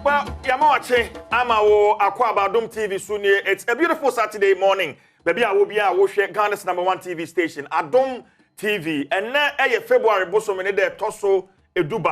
Well, yɛma wakye ama wo akɔ aba Adom TV so nie. It's a beautiful Saturday morning. Baabi a wo bi a wohwɛ Ghana's number one TV station, Adom TV. Ɛnnɛ ɛyɛ February bosome ne dɛ ɛtɔ so 11.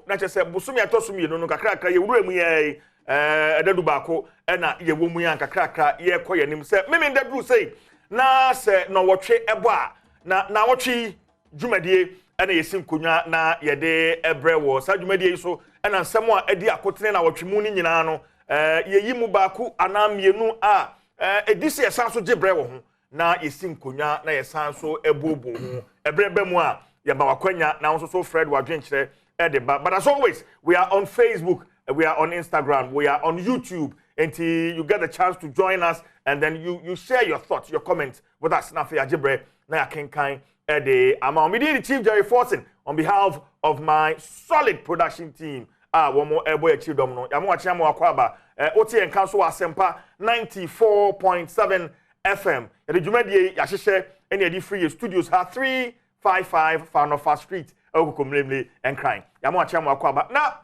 Na kyerɛ sɛ bosome a ɛtɔ so mmienu no kakrakra yɛwura mu yɛ ɛda 11 ɛna yɛwɔ mu yɛ nkakrakra yɛkɔ yɛn anim sɛ meme da duru sei na sɛ nɔwɔtwe ɛbɔ a na nawɔtwe yi dwumadie ɛna yɛsi nkonnwa na yɛde ɛbrɛ wɔ saa dwumadie yi so. Ɛna nsɛm a ɛdi akotene na wɔtwe mu no nyinaa no, yɛyi mu baako anaa mmienu a ɛdi sɛ yɛsan so gye brɛ wɔ ho na yɛsi nkonnwa na yɛsan so ɛbuobuo ho. Ɛbrɛ bɛ mu a yɛba wakwanya na nso so fred wadwenkyerɛ ɛde ba. But as always, we are on Facebook, we are on Instagram, we are on YouTube, until you get the chance to join us and then you share your thoughts, your comments with us. Na afei agye brɛ na yɛakenkan ɛde ama wɔn. Mede Chief Jerry Forson on behalf of my solid production team a wɔn ɛbɔ akyiri dɔm no, yàmú wakyɛn mu akɔ aba. Wote yɛn ka so wɔ Asɛmpa 94.7 FM. Yɛde dwumadie yi yɛahyehyɛ ɛna yɛde firi yɛ studios ha, 355 Fanofa Street, ɛwɔ Kokomlemle, Nkran. Yàmú wakyɛn mu akɔ aba. Na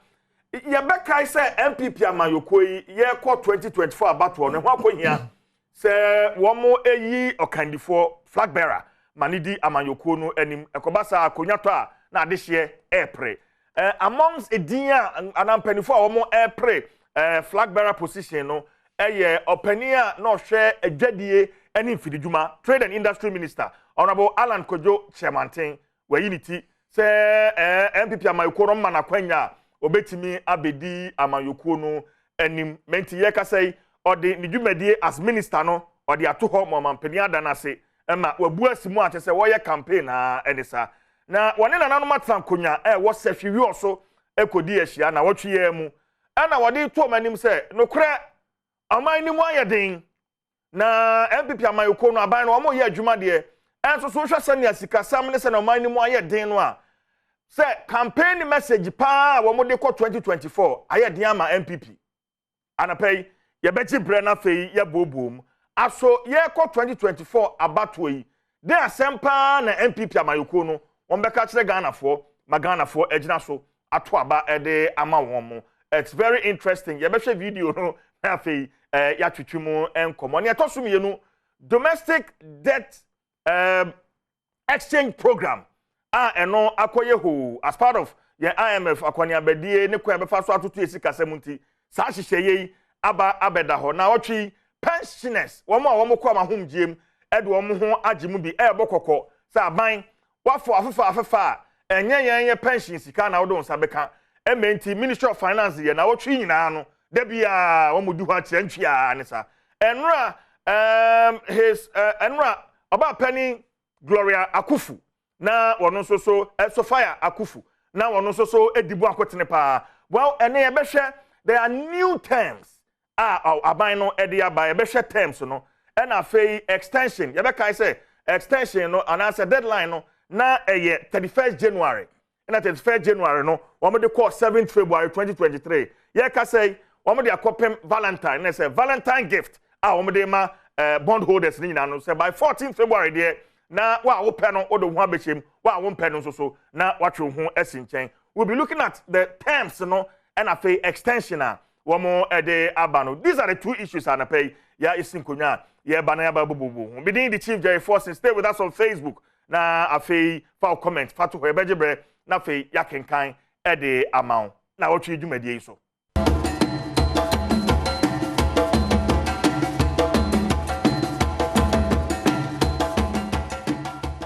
yɛbɛkae sɛ NPP amanyɔkuo yi yɛrekɔ 2024 abatoɔ no ho akɔhia sɛ wɔn ayi ɔkandifoɔ, flag bearer, ma ne di amanyɔkuo no anim. Ɛkɔba saa akonnwa tɔ a na adehyeɛ ɛɛpere. Amongst edin a anaa mpanimfoɔ a wɔn ɛɛpere flag bearer position no ɛyɛ ɔpanin a na ɔhwɛ adwadie ne mfididwuma, Trade and Industry Minister, Honourable Alan Kojo Kyerematen. Wayi ne ti sɛ NPP amanyɔkuo no ma n'akwanya a, obetumi abɛdi amanyɔkuo no anim. Mɛnti yɛkasa yi, ɔde ne dwumadie as minister no ɔde ato hɔ ma ɔmampanin ada n'ase ɛma wabu asi mu a kyerɛ sɛ wɔyɛ campaign na ɛne saa. Na wɔne nananom atena nkonnwa a ɛwɔ Sɛhwiwiɔ so kɔdi ahyia na wɔtwe yɛn mu, ɛna wɔde to wɔn anim sɛ nokorɛ ɔman no mu ayɛ den na NPP amanyɔkuo no aban no wɔn yɛ adwuma deɛ, ɛnso so wohwɛ sɛnea sikasɛm ne sɛnea ɔman no mu ayɛ den no a, sɛ campaign message paa a wɔn de kɔ 2024 ayɛ den ama NPP. Anapa yi yɛbɛgye brɛ no, afei yɛbooboo mu aso yɛrekɔ 2024 abatoɔ yi de asɛm paa na NPP amanyɔkuo no wɔn bɛka kyerɛ Ghanafoɔ ma Ghanafoɔ agyina so ato aba de ama wɔn mo. It's very interesting. Yɛbɛhwɛ video no na afei yɛatwitwi mu nkɔmmɔ. Nea ɛtɔ so mmienu, domestic debt exchange program a ɛno akɔyɛ hoo as part of yɛn IMF akɔneabadie ne kwan bɛfa so atoto esi kasa mu, nti saa nhyehyɛeɛ yi aba abɛda hɔ na ɔtwe yi, pensioners wɔn a wɔn kɔ amahomgye mu ɛde wɔn ho agye mu bi ɛrebɔ kɔkɔ sɛ aban wafɔ afefa afefa a ɛnyɛ yɛn yɛ pension sika na wɔde wɔn nsa bɛka ɛmɛ. Nti Ministry of Finance yɛ na wɔtwe nyinaa no dabi a wɔn di hɔ akyerɛ ntwea ne sa ɛnora his ɛnora ɔbaa panyin Gloria Akufu na wɔn nso so Sophia Akufu na wɔn nso so edi bu akotene paa. Well, ɛne yɛbɛhwɛ, there are new terms a aban no ɛde aba. Yɛbɛhwɛ terms no ɛna afei extension. Yɛbɛkae sɛ extension no anaasɛ deadline no na ɛyɛ 31st January, ɛna 31st January no wɔn de kɔɔ 7th February 2023. Yɛka sɛ wɔn de akɔpem Valentine na sɛ Valentine gift a wɔn de ma bond holders ne nyinaa no sɛ by 14 February deɛ na wa a wopɛ no wode wo ho abɛhyɛ mu, wa a wompɛ no nso so na watwe wo ho asi nkyɛn. We will be looking at the terms no ɛna afei extension a wɔn de aba no. These are the two issues anapa yi yɛ esi nkonnwa a yɛba na yɛaba bobobo ho. Medin de Chief Jerry Forson. Stay with us on Facebook na afei fa wo comment fa to hɔ. Yɛbɛgye brɛ na afei yɛakenkan ɛde ama wo na wɔtwe dwumadie yi so.